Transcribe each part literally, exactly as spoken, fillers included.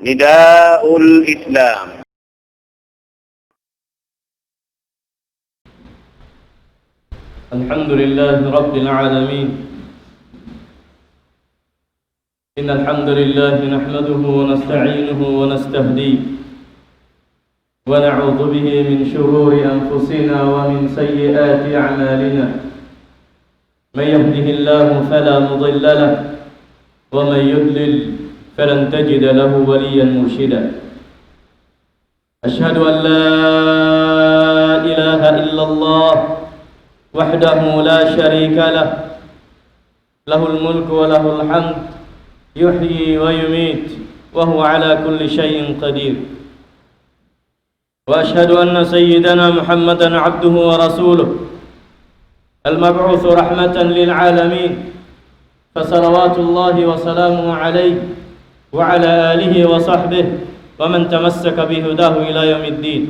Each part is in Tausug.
نداء الإسلام. الحمد لله رب العالمين. إن الحمد لله نحمده ونستعينه ونستهديه، ونعوذ به من شرور أنفسنا ومن سيئات أعمالنا. من يهده الله فلا مضل له، ومن يضلل فلن تجد له وليا مرشدا. أشهد أن لا إله إلا الله وحده لا شريك له، له الملك وله الحمد، يحيي ويميت، وهو على كل شيء قدير. وأشهد أن سيدنا محمدا عبده ورسوله، المبعوث رحمة للعالمين، فصلوات الله وسلامه عليه وعلى آله وصحبه ومن تمسك بهداه إلى يوم الدين.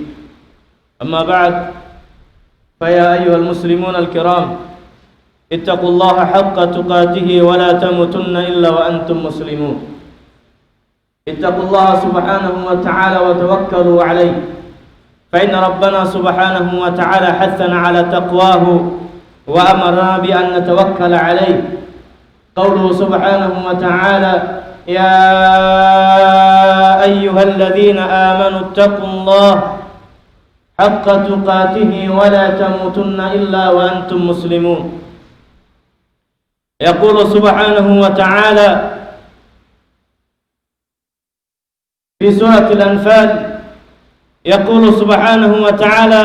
أما بعد، فيا أيها المسلمون الكرام، اتقوا الله حق تقاته ولا تموتن إلا وأنتم مسلمون. اتقوا الله سبحانه وتعالى وتوكلوا عليه، فإن ربنا سبحانه وتعالى حثنا على تقواه وأمرنا بأن نتوكل عليه. قوله سبحانه وتعالى: يا أيها الذين آمنوا اتقوا الله حق تقاته ولا تموتن إلا وأنتم مسلمون. يقول سبحانه وتعالى في سورة الأنفال، يقول سبحانه وتعالى: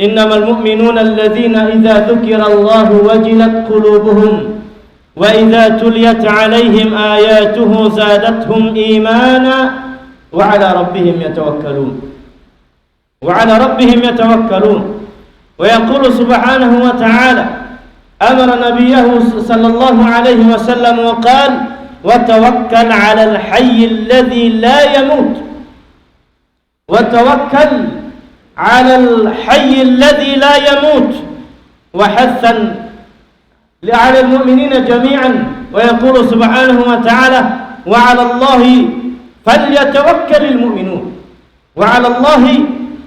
إنما المؤمنون الذين إذا ذكر الله وجلت قلوبهم وإذا تليت عليهم آياته زادتهم إيمانا وعلى ربهم يتوكلون. وعلى ربهم يتوكلون. ويقول سبحانه وتعالى، أمر نبيه صلى الله عليه وسلم وقال: وتوكل على الحي الذي لا يموت، وتوكل على الحي الذي لا يموت، وحثا على المؤمنين جميعا، ويقول سبحانه وتعالى: وعلى الله فليتوكل المؤمنون، وعلى الله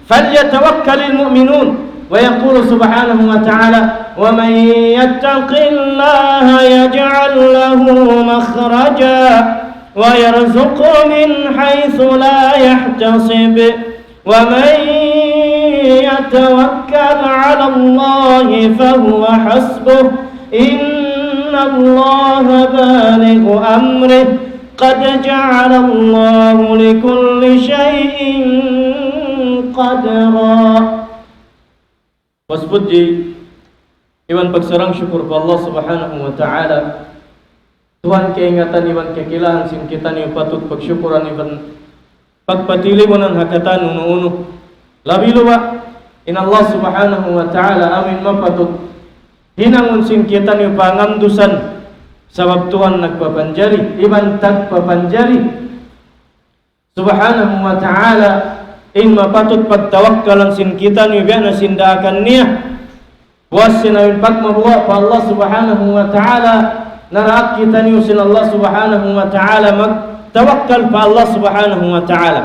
فليتوكل المؤمنون، ويقول سبحانه وتعالى: ومن يتق الله يجعل له مخرجا ويرزقه من حيث لا يحتسب، ومن يتوكل على الله فهو حسبه، إن الله بالغ أمره، قد جعل الله لكل شيء قدرا. Puas pudji iban pagsarang-sukul pa Allah Subhanahu wa Ta'ala, Tuhan kaingatan iban kakilahan sin kitaniyu patut pagsukuran iban pagpatilibunan ha katan unu-unu. Labi-labi in Allah Subhanahu wa Ta'ala amu in mapatut hinangun sin kitaniyu pangandusan, sabab Tuhan nagpapanjari iban tagpapanjari. Subhanahu wa Ta'ala, in mapatut pagtawakkalan sin kitaniyu biya' na sin daakan niya. Puas sin amu in pagmabuga' pa Allah Subhanahu wa Ta'ala, naraak kitaniyu sin Allah Subhanahu wa Ta'ala magtawakkal pa Allah Subhanahu wa Ta'ala.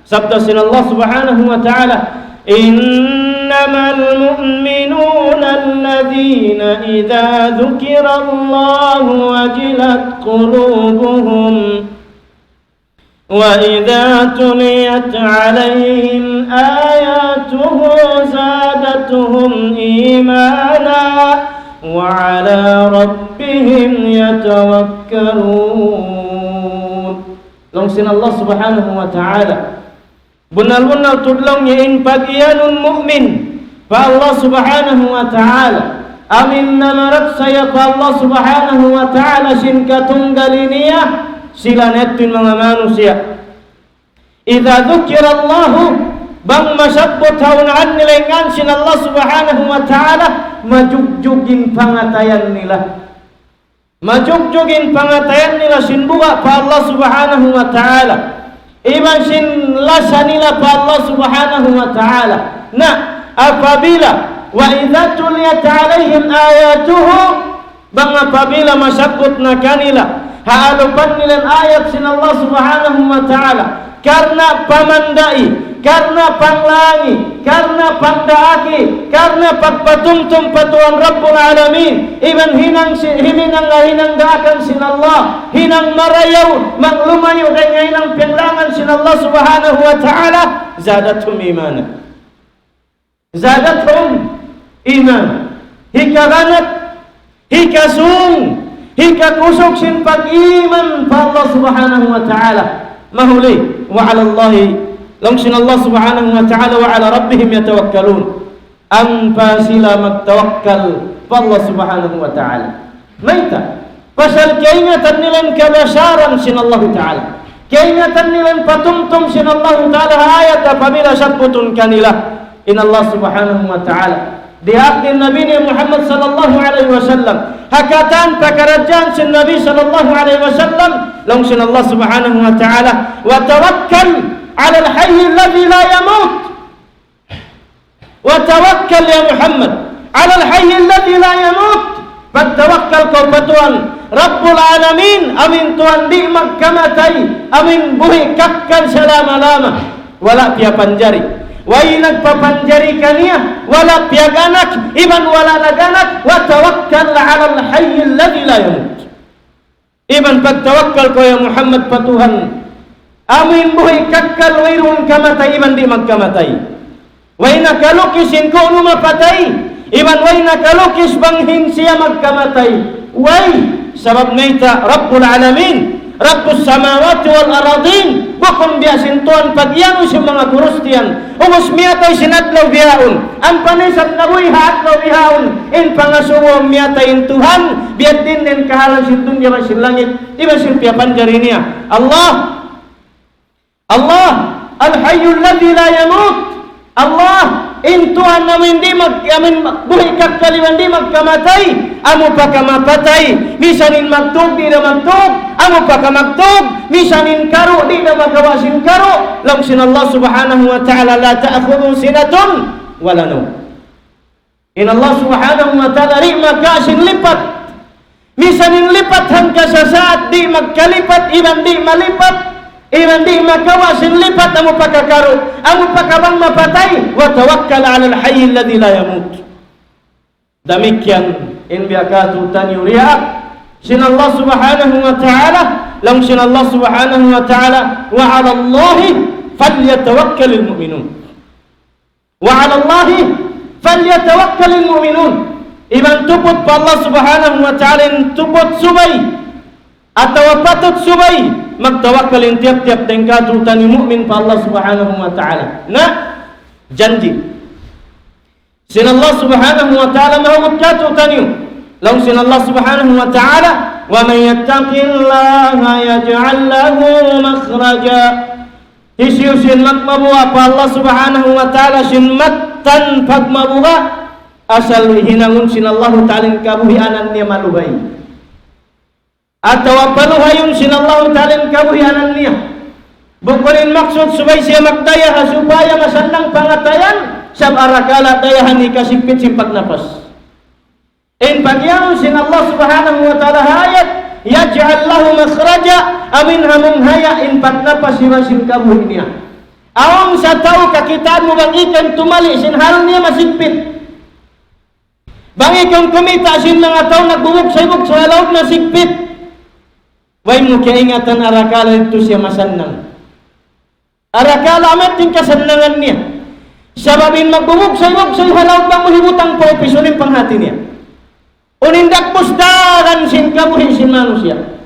Sabda sin Allah Subhanahu wa Ta'ala: إنما المؤمنون الذين إذا ذكر الله وجلت قلوبهم وإذا تليت عليهم آياته زادتهم إيمانا وعلى ربهم يتوكلون. Laung sin Allah Subhanahu wa Ta'ala, bunnal-bunnal tuud laung niya in pag-iyanun mu'min pa Allah Subhanahu wa Ta'ala, amu in nagparachaya pa Allah Subhanahu wa Ta'ala sin katunggal niya, sila na yadtu in manga manusiya'. إذا ذكر الله, bang masabbut ha unahan nila in ngan sin Allah Subhanahu wa Ta'ala, majugjug in pangatayan nila. Majugjug in pangatayan nila sin buga' pa Allah Subhanahu wa Ta'ala iban sin lasa nila pa Allah Subhanahu wa Ta'ala. Na apabila, وإذا تليت عليهم آياته, bang apabila masabbut na kanila Haalupan nila in ayat sin Allah Subhanahu wa Ta'ala. Karna' pamandai, karna' panglangi, karna' pangdaaki, karna' pagpatumtum pa Tuhan Rabbul Alamin. Iban hinang si-, himinang nga hinang daakan sin Allah. Hinang marayaw, maglumayu' dayn ha hinang piyanglangan sin Allah Subhanahu wa Ta'ala. زادتهم إيمانا. زادتهم إيمانا. Hikaganat, hikasung, hikakusug sin pag-iman pa Allah Subhanahu wa Ta'ala. Mahuli, وعلى الله, laung sin Allah Subhanahu wa Ta'ala, وعلى ربهم يتوكلون. Ampa sila magtawakkal pa Allah Subhanahu wa Ta'ala. Mayta'? Pasal kaingatan nila in kabasaran sin Allahu Ta'ala. Kaingatan nila in patumtum sin Allahu Ta'ala ha ayat apabila sabbutun kanila in Allah Subhanahu wa Ta'ala. Diyaak in Nabi niya Muhammad sallallahu alayhi wasallam. Ha katan pakaradjaan sin Nabi sallallahu alayhi wasallam, laung sin Allah Subhanahu wa Ta'ala, وتوكل على الحي الذي لا يموت. وتوكل يا محمد على الحي الذي لا يموت. Pagtawakkal kaw pa Tuhan Rabbul Alamin, amu in Tuhan di' magkamatay, amu in buhi' kakkal salama-lama. Wala' piyapanjari. Way nagpapanjari kaniya, wala' piyag-anak, iban wala' nag-anak, وتوكل على الحي الذي لا يموت. Iban pagtawakkal kaw ya Muhammad pa Tuhan, amu in buhi' kakkal wayruun kamatay iban di' magkamatay. Way nakalukis in kunu' mapatay, iban way nakalukis bang hin siya magkamatay. Way, sabab mayta', Rabbul Alamin, رب السماوات والأرضين, bukun biya' sin Tuhan pag-iyanun sin manga Kristiyan. Ubus miyatay sin adlaw bihaun. Ampa na isab nabuhi' ha adlaw bihaun. In pangasubu miyatay in Tuhan, biya' diin in kahalan sin dunya iban sin langit, iban sin piyapanjari niya. Allah, Allah, الحي الذي لا يموت. Allah, in Tuhan amu in di' mag-, amu in buhi' kakkal iban di' magkamatay, amu pa ka mapatay, misan in magtug di' da magtug, amu pa ka magtug, misan in karu' di' da makawa' sin karu', laung sin Allah Subhanahu wa Ta'ala, لا تأخذه سنة ولا نوم. In Allah Subhanahu wa Ta'ala di' makawa' sin lipat. Misan in lipat hangka sasaat di' magkalipat, iban di' malipat, iban di' makawa' sin lipat, amu pa ka karu', amu pa ka bang mapatay, وتوكل على الحي الذي لا يموت. Damikkiyan in biya' katu' taniyu diyaak sin Allah Subhanahu wa Ta'ala, laung sin Allah Subhanahu wa Ta'ala, وعلى الله فليتوكل المؤمنون. وعلى الله فليتوكل المؤمنون. Iban tuput pa Allah Subhanahu wa Ta'ala in tuput subay, atawa patut subay, magtawakkal in tiyap-tiyap dayn katu' taniyu mu'min pa Allah Subhanahu wa Ta'ala. Na, janji' sin Allah Subhanahu wa Ta'ala mahugut katu' taniyu. Laung sin Allah Subhanahu wa Ta'ala, ومن يتق الله يجعل له مخرجا. Hisiyu-siyu in magmabuga' pa Allah Subhanahu wa Ta'ala sin mattan pagmabuga', asal hinangun sin Allahu Ta'ala in kabuhianan niya maluhay. Atawa paluhayun sin Allahu Ta'ala in kabuhianan niya. Bukun in maksud subay siya magdaya ha supaya masannang pangatayan, sabab arakala' dayahan hikasigpit sin pagnapas. In pag'iyanun sin Allah Subhanahu wa Ta'ala ha ayat, يجعل له مخرجا, amu in hambuuk haya in pagnapas iban sin kabuhi' niya. Awn sa tau kakitaan mu bang ikaw in tumali' sin hal niya masigpit. Bang ikaw in kumita' sin manga tau nagbubugsay-bugsay ha laud masigpit. Way mu kiyaingatan arakala' yadtu siya masannang. Arakala' amat in kasannangan niya. Sabab in magbubugsay-bugsay ha laud bang mu hibutang pa upis, unu in panghati niya? Unu in dagbus daran sin kabuhi' sin manusiya'?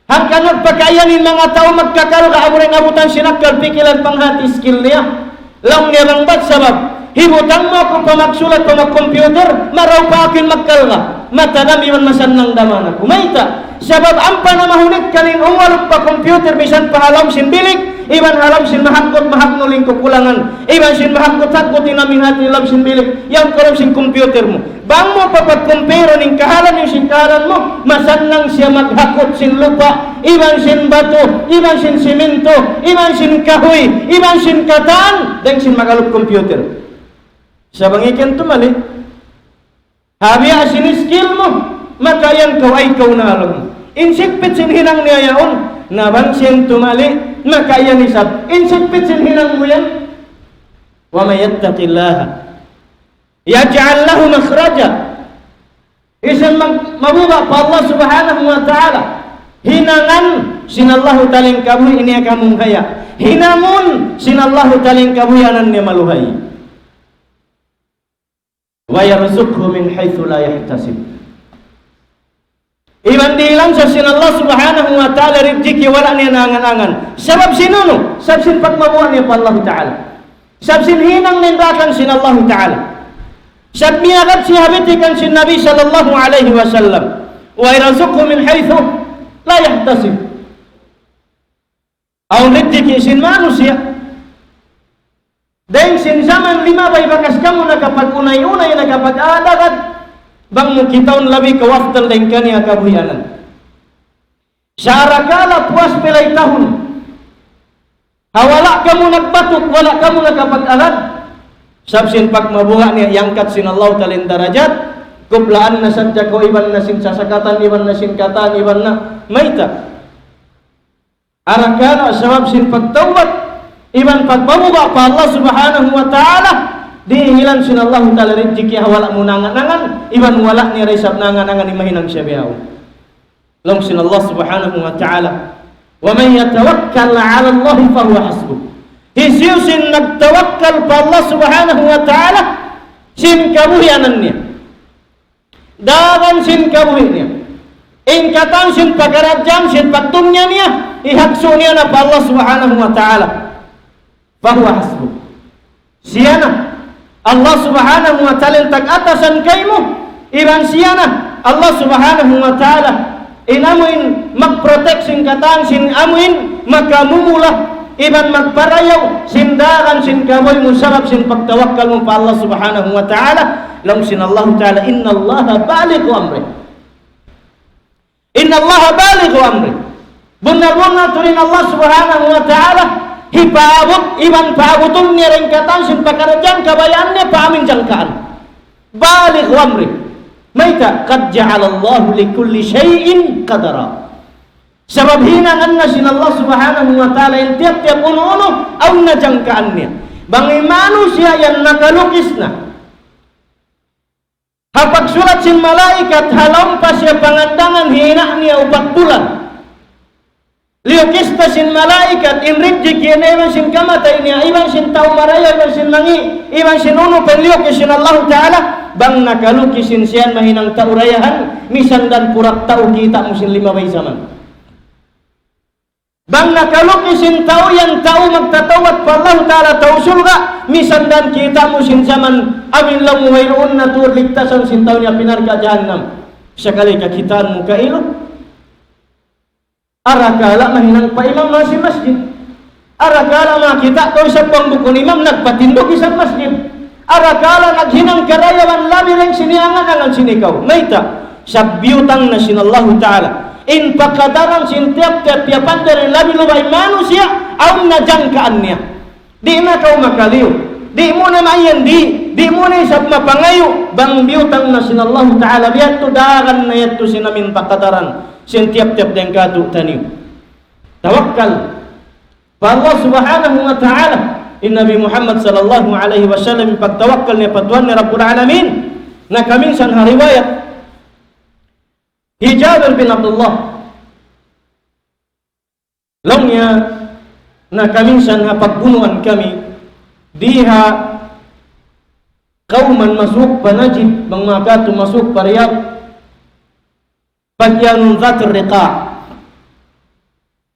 Hangkan magpakaiyan in manga tau magkakarga', amura in abutan sin akkal, pikilan, panghati, skill niya. Laung niya bang bat sabab hibutang mu aku pa magsulat, pa mag-computer, marayaw pa aku in magkarga'. Matanam iban masannang daman aku. Mayta'? Sabab ampa na mahunit kaniya in umalup pa computer, misan pa ha lawm sin bilik, iban ha lawm sin mahaggut, mahagnu' in kakulangan, iban sin mahaggut-haggut in amu in hati ha lawm sin bilik, yan karam sin computer mu. Bang mu papag-compare in kahalan niyu sin kahalan mu, masannang siya maghakut sin lupa', iban sin batu, iban sin simintu, iban sin kahuy, iban sin katan, dayn sin mag-alup computer. Sa' bang ikaw in tumali', ha biya' sin skill mu, makayan kaw, ay kaw na alam. In sigpit sin hinang niya yaun, na bang siya tumali', maka yan isab. In sigpit sin hinang mu yan, ومن يتق الله يجعل له مخرجا. Hisiyu in mag-, mabuga' pa Allah Subhanahu wa Ta'ala, hinangan sin Allahu Ta'ala in kabuhi' niya kamunghaya. Hinangun sin Allahu Ta'ala in kabuhianan niya maluhay. ويرزقه من حيث لا يحتسب. Iban dihilan sa sin Allah Subhanahu wa Ta'ala rijiki' wala' niya naangan-angan. Sabab sin unu? Sabab sin pagmabuga' niya pa Allah Ta'ala. Sabab sin hinang niya in daakan sin Allah Ta'ala. Sabab miyagad siya ha bitikan sin Nabi sallallahu alayhi wasallam. ويرزقه من حيث لا يحتسب. Awn rijiki' sin manusiya'. Dayn sin jaman limabay bakas kamu nakapag-unay-unay, nakapag-agad-agad, bang mu kitaun labi kaw afdal dayn kaniya kabuhianan. Sa' arakala' puas pilay tahun, ha wala' kamu nagbatuk, wala' kamu nakapag-agad, sabab sin pagmabuga' niya, iyangkat sin Allah Ta'ala in darajat, kublaan na sadja kaw iban na sin sasakatan, iban na sin katan, iban na mayta'. Arakala' sabab sin pagtawbat, iban pagmabuga' pa Allah Subhanahu wa Ta'ala, dihilan sin Allah Ta'ala rijiki' ha wala' mu naangan-angan, iban wala' niya da isab naangan-angan in mahinang siya bihaun. Laung sin Allah Subhanahu wa Ta'ala, ومن يتوكل على الله فهو حسبه. Hisiyu-siyu in nagtawakkal pa Allah Subhanahu wa Ta'ala, sin kabuhianan niya. Dagan sin kabuhi' niya. In katan sin pakaradjaan, sin pagtunya niya, ihagsu' niya na pa Allah Subhanahu wa Ta'ala. فهو حسبه. Siya na Allah Subhanahu wa Ta'ala in tag-atasan kaymu, iban siya na Allah Subhanahu wa Ta'ala in amuin mag-protect sin katan, sin amuin makamumula, iban magparayaw sin dagan sin kabuhi' mu sabab sin pagtawakkal mu pa Allah Subhanahu wa Ta'ala. Laung sin Allah Ta'ala, إن الله بالغ أمره. إن الله بالغ أمره. Bunnal-bunnal tuud in Allah Subhanahu wa Ta'ala hipaabut, iban paabutun niya in katan sin pakaradjaan kabayaan niya pa amuin jangkaan. بالغ أمره. Mayta', قد جعل الله لكل شيء قدرا. Sabab hinangan na sin Allah Subhanahu wa Ta'ala in tiyap-tiyap unu-unu, awn na jangkaan niya. Bang in manusiya' yan nakalukis na ha pagsulat sin malaikat, ha lawm pa siya pangandangan, hina' niya upat bulan. Liyukista sin malaikat in rijiki' niya iban sin kamatay niya, iban sin tau marayaw, iban sin mangi', iban sin unu pa in liyukis sin Allahu Ta'ala. Bang nakalukis in siya yan mahinang tau dayahan, misan da in purak tau kita' mu sin limabay jaman. Bang nakalukis in tau yan, tau magtatawbat pa Allahu Ta'ala, tau surga', misan da in kita' mu sin jaman, amin laung mu wayruun na tuud ligtasan sin tau niya api narka' jahannam. Sakali kakitaan mu kailu. Arakala' mahinang pa imam masi masjid. Arakala' makakita' kaw isab bang bukun imam nagpatindug isab masjid. Arakala' naghinang karayawan labi dayn sin iyangan-angan sin ikaw. Mayta'? Sabab biyutang na sin Allahu Ta'ala in pakadaran sin tiyap-tiyap piyapanjari labi luba' in manusiya', awn na jangkaan niya. Di' na kaw makaliyu. Di' mu na maiyan di', di' mu na isab mapangayu', bang biyutang na sin Allahu Ta'ala, biya' tu daran na yadtu sin amin pakadaran sin tiyap-tiyap dayn kātu'niyu. Tawakkal pa Allah Subhanahu wa Ta'ala. In Nabi Muhammad sallallahu alayhi wasallam, pagtawakkal niya pa Tuhan niya Rabbul Alamin, nakaminsan ha riwayat hi Jabir bin Abdullah. Laung niya, nakaminsan ha pagbunuan kami, di ha kawman masuuk pa Najd, bang makatu masuuk pa Riyadh, pagyanun Dhat Riqa'.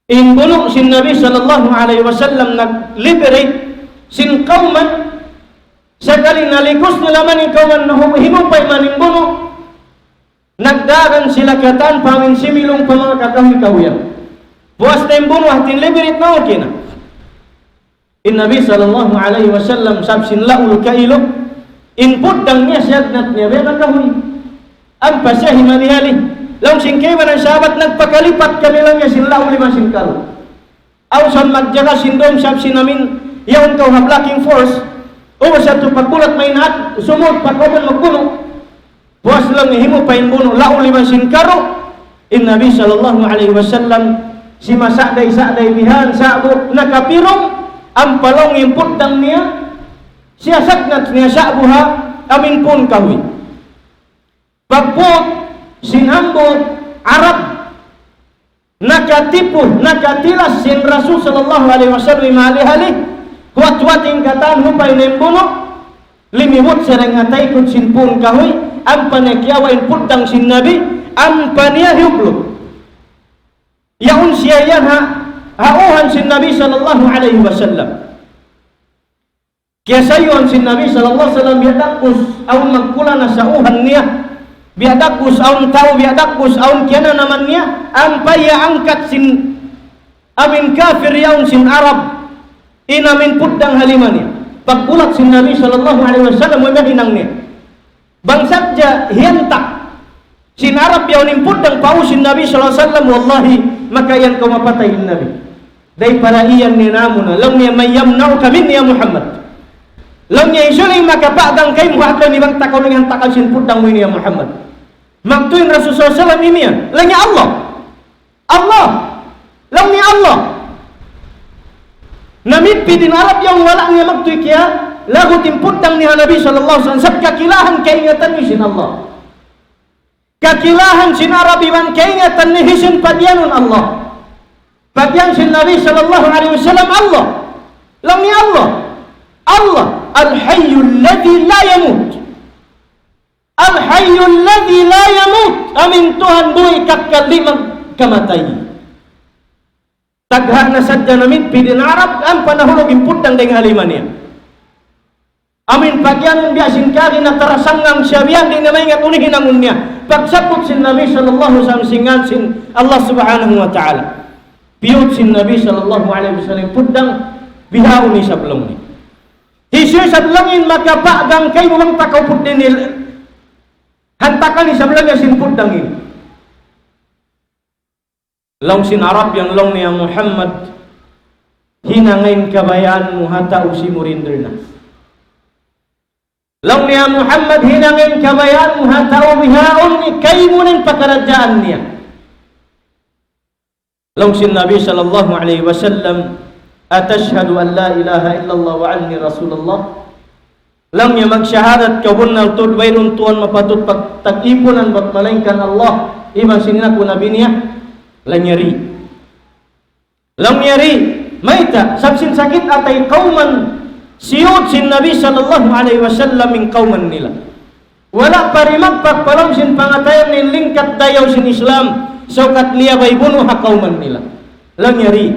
In bunu' sin Nabi sallallahu alayhi wasallam nag-liberate sin kawman, sakali nalikus nila man in kawman, nahu-, himupay man in bunu', nagdagan sila katan pa amin similung pa manga kakahuy-kahuyan. Puas na in bunu' hati in liberate na, okay na. In Nabi sallallahu alayhi wasallam sabab sin laul kailu, in puddang niya siyagnat niya biya' kakahuy. Ampa siya himali-hali. Laung sin kaibanan sahabat, nagpakalipat kami laung niya sin laul iban sin kalu'. Awn sa magjaga sin dum sabab sin amin, yaun kaw ha blocking force. Ubus yadtu pagbulat maynat, sumud pa kawman magbunu'. Puas laung niya himupay in bunu', laul iban sin kalu'. In Nabi sallallahu alayhi wasallam, simasa' day sa' day bihan, sa'bu, nakapirung, ampa laung in puddang niya, siyasagnat niya sa'bu ha, amin pun kahuy. Pagput, sin hambuuk Arab, nakatipu, nakatilas sin Rasul sallallahu alayhi wasallam, hali-hali, huwat-huwat in katan, hupay na in bunu', limibut siya dayn ha taykud sin pun kahuy, ampa niya kiyawa' in puddang sin Nabi, ampa niya hiyublu. Yaun siya yan ha, ha uhan sin Nabi sallallahu alayhi wasallam. Kiyasayuan sin Nabi sallallahu alayhi wasallam, biya' dagbus awn magkulana sa uhan niya, biya' dagbus awn tau, biya' dagbus awn kiyananaman niya, ampa iyaangkat sin amin kafir yaun sin Arab, in amin puddang ha lima niya. Pagbulat sin Nabi sallallahu alayhi wasallam, way mahinang niya. Bang sadja hiyantak sin Arab yaun in puddang pa u sin Nabi sallallahu alayhi wasallam, wallahi, makaiyan kaw mapatay in Nabi. Dayng para iyan niya namuna, laung niya, "من يمنعك مني يا محمد." Laung niya, "Hisiyu in makapagang kaymu ha adlaw ini bang ta kaw hinantakan sin puddang mu ini ya Muhammad?" Magtuy in Rasul sallallahu alayhi wasallam, imiyan. Laung niya, "Allah." Allah. Laung niya Allah. Namipid in Arab yaun wala' niya magtuy kiyalagut in puddang niya ha Nabi sallallahu alayhi wasallam. Sabab kakilahan kaingatan niya sin Allah. Kakilahan sin Arab iban kaingatan niya hisiyu in padiyanun Allah. Padiyan sin Nabi sallallahu alayhi wasallam Allah. Laung niya Allah. Allah. الحي الذي لا يموت. الحي الذي لا يموت. Amin Tuhan buhi' kakkal di' magkamatay. Tagha' na sadja namipid in Arab, ampa nahulug in puddang dayng ha lima niya. Amin pagiyanun biya' sin kari na tarasanggang siya biya' di' na maingat unu in hinangun niya. Pagsabbut sin Nabi sallallahu alayhi wasallam sin ngan sin Allah subhanahu wa ta'ala. Piyut sin Nabi sallallahu alayhi wasallam puddang, bihaun isab laung niya. Hisiyu isab laung in makapagang kaymu bang ta kaw puddang ini. Hantakan isab laung niya sin puddang ini. Laung sin Arab yan laung niya Muhammad, hinanga in kabayaan mu ha tau simurrender na. Laung niya Muhammad, hinanga in kabayaan mu ha tau bihaun ini kaymu na in pakaradjaan niya. Laung sin Nabi sallallahu alayhi wasallam, أتشهد أن لا إله إلا الله وأني رسول الله؟ Laung niya magshahadat kaw bunnal tuud wayruun tuhan mapatut pagtagipunan bat malaingkan Allah, iban sin aku nabi niya? Laung niya di'. Laung niya di', mayta', sabab sin sakit atay kawman, siyud sin Nabi sallallahu alayhi wasallam in kawman nila. Wala' pa rimagpak pa lawm sin pangatayan in lingkat dayaw sin Islam, sukat niya bay bunu' ha kawman nila. Laung niya di',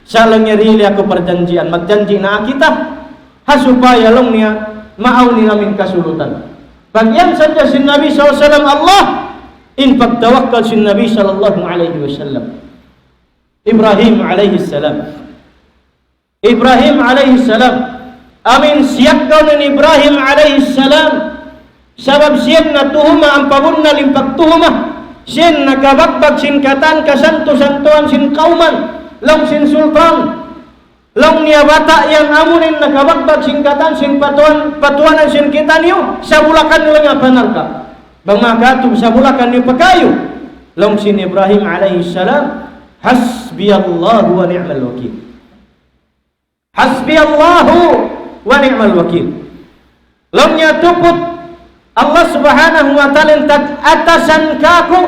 sa' laung niya di' aku parjanjian, magjanji' na kita, ha supaya laung niya, maawn in amin kasulutan. Pagiyan sadja sin Nabi sallallahu alayhi wasallam Allah, in pagtawakkal sin Nabi sallallahu alayhi wasallam. Ibrahim alayhi salam. Ibrahim alayhi salam. Amin siyaggaw in Ibrahim alayhi salam. Sabab siya in natuhuma ampa bunnal in pagtuhuma. Siya in nakabagbag sin katan kasantu-santuan sin kawman. Laung sin sultan. Laung niya bata' yan amu in nakabagbag sin katan sin patuan, patuanan sin kitaniyu, sabulakan niyu laung niya pa narka'. Bang makatug sabulakan niyu pa kayu. Laung sin Ibrahim alayhi salam, حسبي الله ونعم الوكيل. حسبي الله ونعم الوكيل. Laung niya tuput Allah subhanahu wa ta'ala in tag-atasan kāku',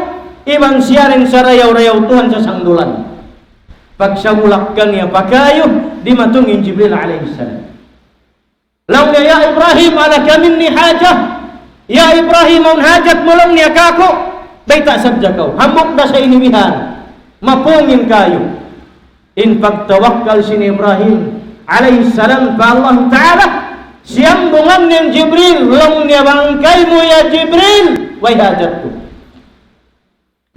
iban siya da in sarayaw-rayaw Tuhan sasangdulan. Pagsabulakan niya pa kayu, dimatung in Jibril alayhi salam. Laung niya, يا إبراهيم ألك مني حاجة؟ Ya Ibrahim, awn hajat mu laung niya kāku'? Bayta' sadja kaw. Hambuuk da sa ini bihan. Mapung in kayu. In pagtawakkal sin Ibrahim alayhi salam pa Allah Ta'ala, siyambungan niya in Jibril, laung niya bang kaymu ya Jibril, way hajat ku.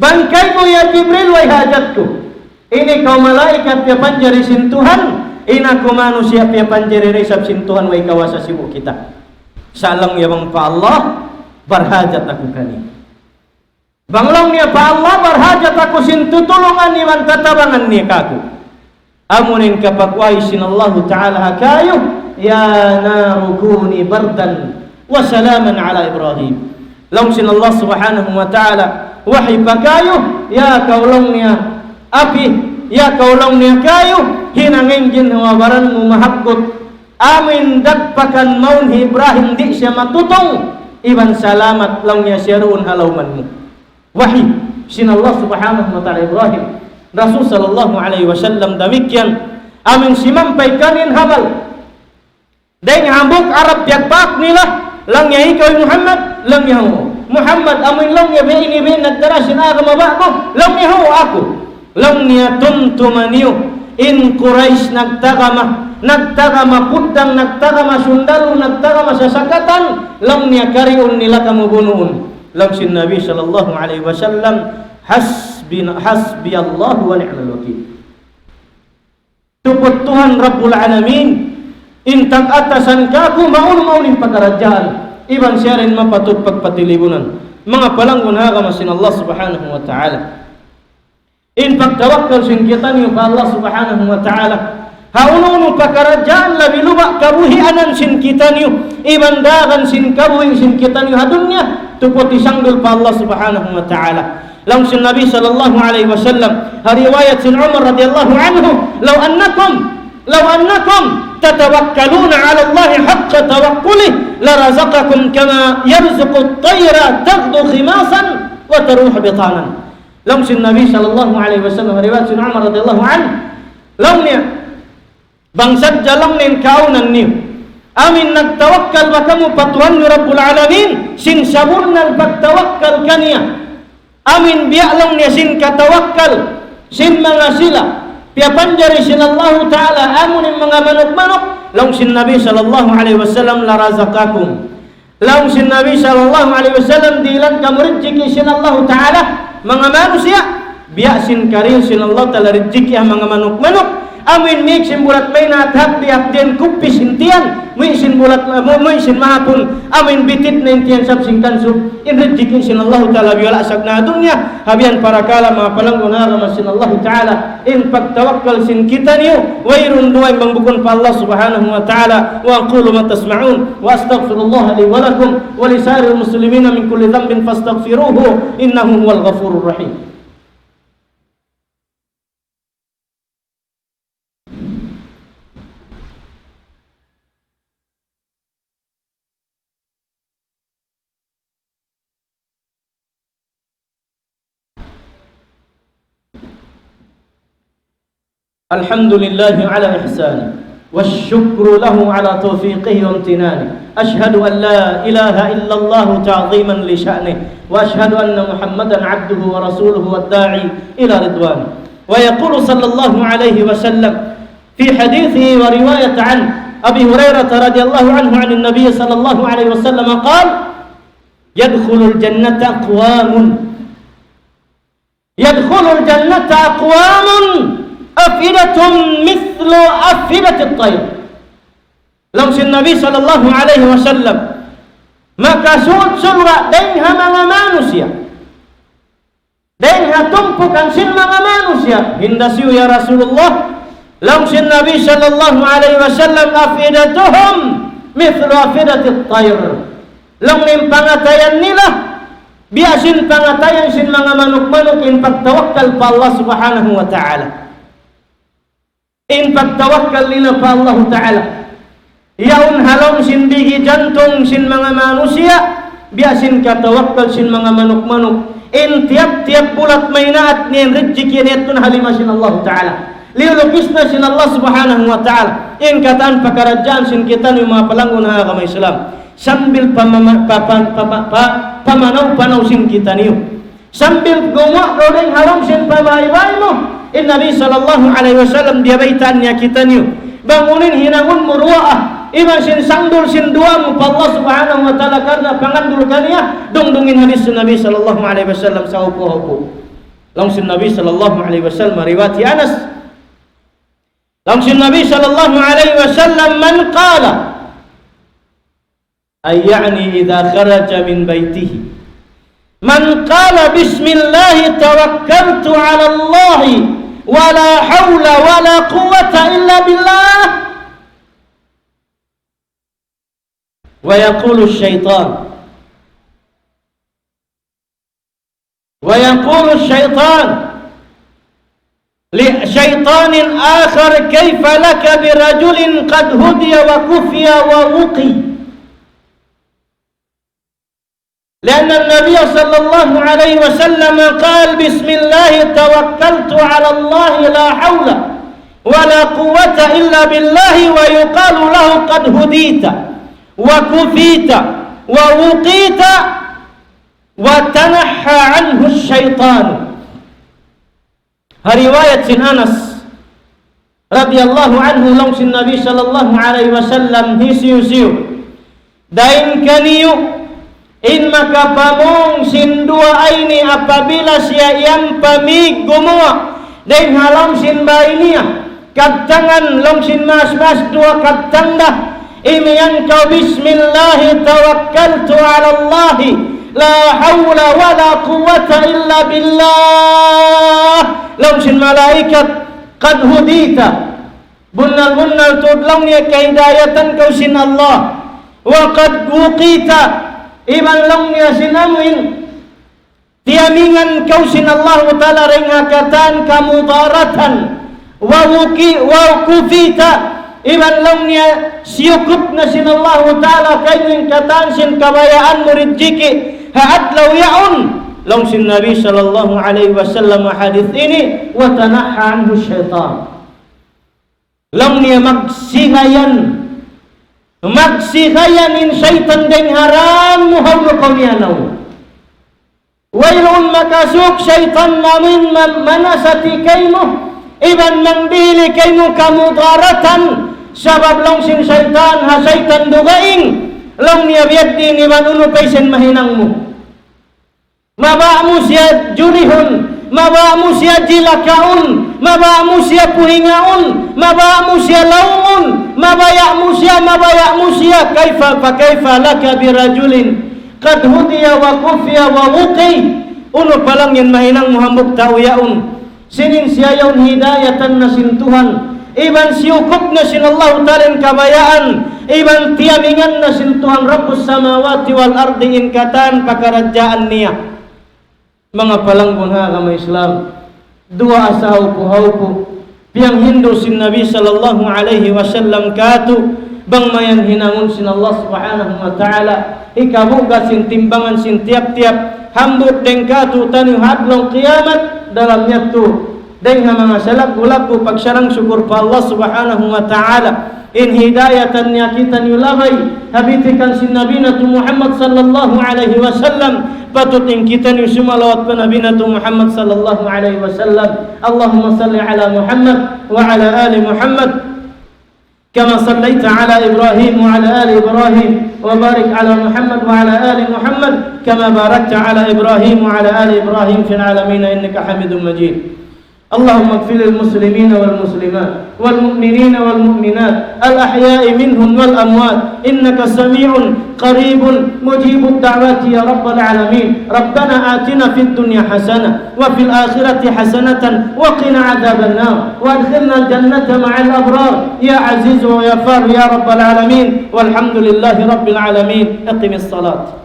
Bang kaymu ya Jibril, way hajat ku. Ini kaw malaikat piyapanjari sin Tuhan, in aku manusiya' piyapanjari da isab sin Tuhan, way kawasa sibu' kita. Sa' laung niya bang pa Allah, barhajat aku kaniya. Bang laung niya pa Allah, barhajat aku sin tutulungan iban tatabangan niya kāku'. Amu in kapagwahi sin Allahu Ta'ala ha kayu, يا نار كوني بردا وسلاما على إبراهيم. Laung sin Allah Subhanahu wa Ta'ala, wahi pa kayu, Ya kaw laung niya api, ya kaw laung niya kayu, hinangun ginhawa-baran mu mahaggut. Amuin dagpakan mawn hi Ibrahim, di' siya matutung, iban salamat laung niya siya duun ha lawman mu. Wahi sin Allah Subhanahu wa Ta'ala Ibrahim. Rasul sallallahu alayhi wasallam damikkiyan. Amuin simampay kaniya in hamal. Dayng ha hambuuk Arab piyagpaak nila, laung niya, "Ikaw hi Muhammad?" Laung niya, "Huun." "Muhammad, amuin laung niya biya' ini biya' nagdara sin agama ba'gu?" Laung niya, "Huun, aku." Laung niya, "Tumtuma niyu, in Quraysh nagtagama, nagtagama puddang, nagtagama sundalu, nagtagama sasakatan." Laung niya, "Kariun nila kamu bunuun." Laung sin Nabi sallallahu alayhi wasallam, "Hasbi, hasbiyallahu wa ni'mal wakil." Tuput Tuhan Rabbul Alamin, in tag-atasan kāku', maunu-maunu in pakaradjaan, iban siya da in mapatut pagpatilibunan. Manga palanggun ha agama sin Allah Subhanahu wa Ta'ala. In pagtawakkal sin kitaniyu pa Allah Subhanahu wa Ta'ala. Ha unu-unu pakaradjaan labi luba' kabuhianan sin kitaniyu, iban dagan sin kabuhi' sin kitaniyu ha dunya, tuput isangdul pa Allah Subhanahu wa Ta'ala. Laung sin Nabi sallallahu alayhi wasallam, ha riwayat sin Umar radiyallahu anhu, "لو أنكم، لو أنكم تتوكلون على الله حق توكله لرزقكم كما يرزق الطير تغدو خماصا وتروح بطانا." Laung sin Nabi sallallahu alayhi wasallam, ha riwayat sin Umar radiyallahu anhu, laung niya, "Bang sadja," laung niya, "in kaawnan niyu amuin nagtawakkal ba kamu pa Tuhan niyu Rabbul Alamin, sin sabunnal pagtawakkal kaniya, amuin biya'," laung niya, "sin katawakkal sin manga sila piyapanjari sin Allahu Ta'ala, amu in manga manuk-manuk," laung sin Nabi sallallahu alayhi wasallam, "لرزقكم." Laung sin Nabi sallallahu alayhi wasallam, "Dihilan kamu rijiki' sin Allahu Ta'ala, manga manusiya', biya' sin karihil sin Allahu Ta'ala rijiki' ha manga manuk-manuk. Amuin mīg sin bulat maynaat, hapdi'-hapdihan kupi sin tiyan, muwi' sin bulat, mu-, muwi' sin mahapun, amuin bitit na in tiyan sabab sin kansub." In rijiki' sin Allahu Ta'ala biyulak sagna dunya, ha bihan parakala' manga palanggun ha agama sin Allahu Ta'ala. In pagtawakkal sin kitaniyu, wayruun dugaing bang bukun pa Allah Subhanahu wa Ta'ala. وأقول ما تسمعون، وأستغفر الله لي ولكم ولسائر المسلمين من كل ذنب فاستغفروه إنه هو الغفور الرحيم. الحمد لله على إحسانه، والشكر له على توفيقه وامتنانه. أشهد أن لا إله إلا الله تعظيما لشأنه، وأشهد أن محمدا عبده ورسوله الداعي إلى رضوانه. ويقول صلى الله عليه وسلم في حديثه ورواية عن أبي هريرة رضي الله عنه عن النبي صلى الله عليه وسلم قال: يدخل الجنة أقوام، يدخل الجنة أقوام أفئدتهم مثل أفئدة الطير. Laung sin Nabi sallallahu alayhi wasallam, makasūd surga' dayng ha manga manusiya'. Dayng ha tumpukan sin manga manusiya'. Hinda siyu ya Rasulullah? Laung sin Nabi sallallahu alayhi wasallam, أفئدتهم مثل أفئدة الطير. Laung niya in pangatayan nila, biya' sin pangatayan sin manga manuk-manuk in pagtawakkal pa Allah Subhanahu wa Ta'ala. In pagtawakkal nila pa Allahu Ta'ala. Yaun ha lawm sin bigi jantung sin manga manusiya', biya' sin katawakkal sin manga manuk-manuk. In tiyap-tiyap bulat maynaat niya in rijiki' niya yadtu na ha lima sin Allahu Ta'ala. Liyulukis na sin Allah Subhanahu wa Ta'ala. In katan pakaradjaan sin kitaniyu manga palanggun ha agama Islam. Sambil pamama-, pa-, pa-, pa-, pa-, pa-, pamanaw-panaw sin kitaniyu. Sambil gumuwa' kaw dayng ha lawm sin pabāy-bāy mu, in Nabi sallallahu alayhi wasallam biyabaytaan niya kitaniyu. Bang unu in hinangun mu duwaa, iban sin sangdul sin duwaa mu pa Allah Subhanahu wa Ta'ala karna' pangandul kaniya, dungdung in hadis sin Nabi sallallahu alayhi wasallam sawpama-sawpama. Laung sin Nabi sallallahu alayhi wasallam, riwayat hi Anas. Laung sin Nabi sallallahu alayhi wasallam, من قال أي يعني إذا خرج من بيته. من قال: بسم الله توكلت على الله ولا حول ولا قوة إلا بالله. ويقول الشيطان، فيقول الشيطان لشيطان آخر: كيف لك برجل قد هدي وكفي ووقي؟ لأن النبي صلى الله عليه وسلم قال: بسم الله توكلت على الله لا حول ولا قوة إلا بالله، ويقال له: قد هديت وكفيت ووقيت وتنحى عنه الشيطان. Ha riwayat sin Anas radiyallahu anhu, laung sin Nabi sallallahu alayhi wasallam, hisiyu-siyu dayn kaniyu in makapamung sin duwa ini apabila siya iyan pamig gumuwa' dayn ha lawm sin bāy niya, kabtangan laung sin maas-maas duwa kabtang da. Imiyan kaw: بسم الله توكلت على الله لا حول ولا قوة إلا بالله. Laung sin malaikat: قد هديت. Bunnal-bunnal tuud laung niya kahidayatan kaw sin Allah. وقد وقيت. Iban laung niya sin amuin tiyamingan kaw sin Allahu Ta'ala dayn ha katan kamudaratan. ووقي-، وكفيت. Iban laung niya siyukup na sin Allahu Ta'ala kaymu in katan sin kabayaan mu rijiki' ha adlaw yaun. Laung sin Nabi sallallahu alayhi wasallam hadith ini: وتنحى عنه الشيطان. Laung niya magsigayan. Magsigayan in saytan dayn ha dān mu ha unu kaw miyanaw. Wayruun makasūk saytan amuin ma-, manasati kaymu, iban mangdihili kaymu kamudaratan, sabab laung sin saytan, ha saytan dugaing, laung niya biya' diin iban unu pa in mahinang mu. Mabaya' mu siya julihun, mabaya' mu siya jilakaun, mabaya' mu siya puhingaun, mabaya' mu siya lawmun, mabaya' mu siya, mabaya' mu siya, كيف، فكيف لك برجل قد هدي وكفي ووقي. Unu pa laung in mahinang mu hambuuk tau yaun, sin in siya yaun hidayatan na sin Tuhan, iban siyukup na sin Allahu Ta'ala in kabayaan, iban tiyamingan na sin Tuhan Rabbus samawati wal ardi in katan pakaradjaan niya. Manga palanggun ha agama Islam, duwa sa hawpu-hawpu piyanghindu' sin Nabi sallallahu alayhi wasallam kātu', bang mayan hinangun sin Allah Subhanahu wa Ta'ala, hikabuga sin timbangan sin tiyap-tiyap hambuuk dayn kātu'niyu ha adlaw qiyamat, dalam yadtu dayn ha manga salaggu'-laggu' pagsarang sukur pa Allah Subhanahu wa Ta'ala. In hidayatan niya kitaniyu labay ha bitikan sin Nabi natu' Muhammad sallallahu alayhi wasallam. Patut in kitaniyu sumalawat pa Nabi natu' Muhammad sallallahu alayhi wasallam. اللهم صل على محمد وعلى آل محمد كما صليت على إبراهيم وعلى آل إبراهيم، وبارك على محمد وعلى آل محمد كما باركت على إبراهيم وعلى آل إبراهيم في العالمين إنك حميد مجيد. اللهم اغفر للمسلمين والمسلمات والمؤمنين والمؤمنات الأحياء منهم والأموات إنك سميع قريب مجيب الدعوات يا رب العالمين. ربنا آتنا في الدنيا حسنة وفي الآخرة حسنة وقنا عذاب النار وأدخلنا الجنة مع الأبرار يا عزيز يا غفار يا رب العالمين. والحمد لله رب العالمين. أقم الصلاة.